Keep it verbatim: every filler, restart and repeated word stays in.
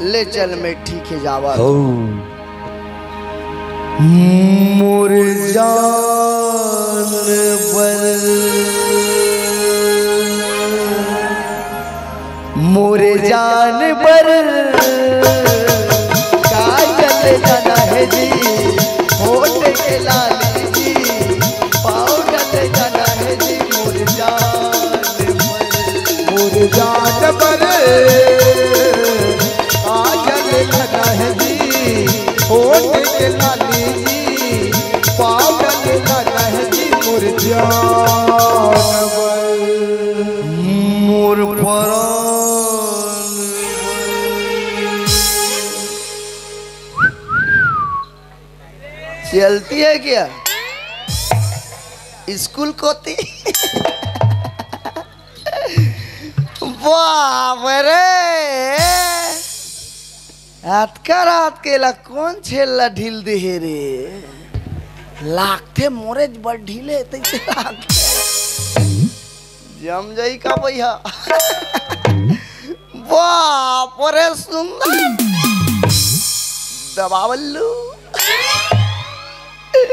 ले चल मैं ठीक हे जावत। मोर जान बर, मोर जान बर, काजल जाना हे जी, होठ के लाली जी, पाउडर जाना हे जी, मोर जान बर। मोर जान बर, काजल जाना हे जी, होठ के लाली जी, पाउडर जाना हे जी, मोर जान बर। मोर परान। चलती है क्या स्कूल कोती? बाप रे, अतका रात के ला कोन छेल ला ढील दे हे रे? लागथे मोरेच बर ढीले तइसे लागथे। जम जाई का भैया? बाप रे सुंदर दबावल्लू।